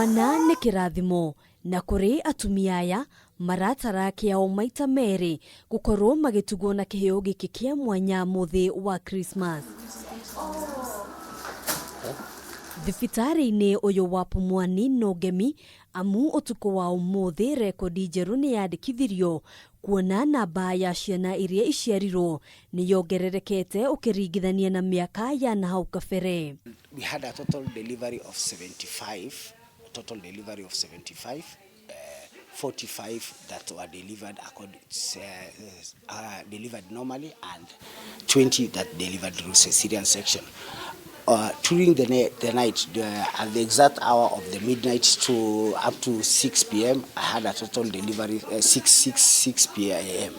Mwana nĩ kĩrathimo na kũrĩ atumia aya maratara kĩao maita merĩ gũkorwo magĩtugwo na kĩheo gĩkĩ kĩa mwanya mũthĩ wa Christmas. Thibitarĩ-inĩ ũyũ wa Pumwani no ngemi amu ũtukũ wa ũmũthĩ rekondi njerũ nĩ yandĩkithirio kuona namba ya ciana iria iciarirwo nĩ yongererekete ũkĩringithania na mĩaka ya nahau kabere. We had a total delivery of 75, total delivery of 75, 45 that were delivered according, delivered normally and 20 that delivered through cesarean section. During the night, at the exact hour of the midnight to up to 6 p.m., I had a total delivery 6, 6, 6 p.m.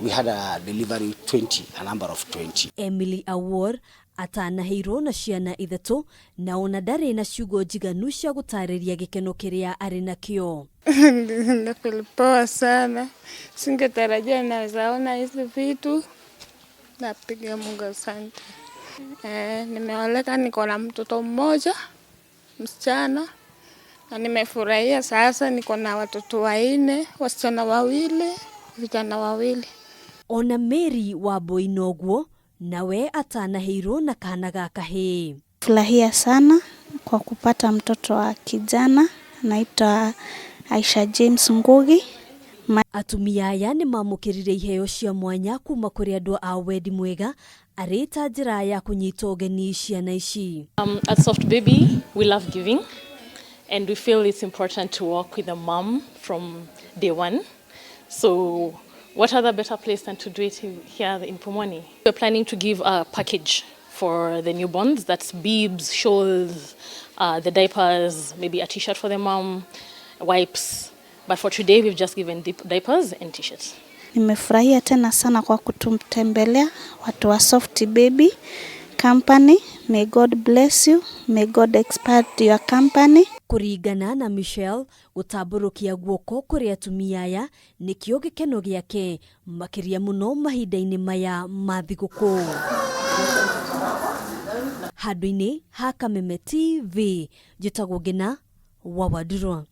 We had a delivery 20, a number of 20. Emily Awor atanaheirwo na ciana ithatũ na ona ndarĩ na ciugo njiganu cia gũtarĩria gĩkeno kĩrĩa arĩ nakĩo. Nafeel poa sana, singetarajia naweza ona hizi vitu. Napiga Mungu asante. Nimeoleka, niko na mtoto mmoja msichana na nimefurahia sasa, niko na watoto 4, wasichana 2, vijana 2. Ona Mary Wambui noguo nawe atanaheirwo na kana ga kahĩĩ. Furahia sana kwa kupata mtoto wa kijana anaitwa Aisha James Ngugi. Atumia aya nĩ mamũkĩrire iheo cia mwanya kuma kũrĩ andũ a wendi mwega arĩ ta njĩra ya kũnyita ũgeni ciana ici. At Soft Baby, we love giving and we feel it's important to work with a mom from day one. So what other better place than to do it here in Pumwani? We're planning to give a package for the newborns. That's bibs, shawls, the diapers, maybe a t-shirt for the mom, wipes. But for today, we've just given diapers and t-shirts. Nimefurahia tena sana kwa kututembelea watu wa Soft Baby Company. May God bless you. May God expand your company. Kũringana na Michelle, gũtambũrũkia guoko kũrĩ atumia aya nĩkĩo gĩkeno gĩake makĩria mũno mahinda-inĩ maya ma thigũkũ. Handũ-inĩ ha Kameme TV, njĩtagwo Ngina wa Wandurwa.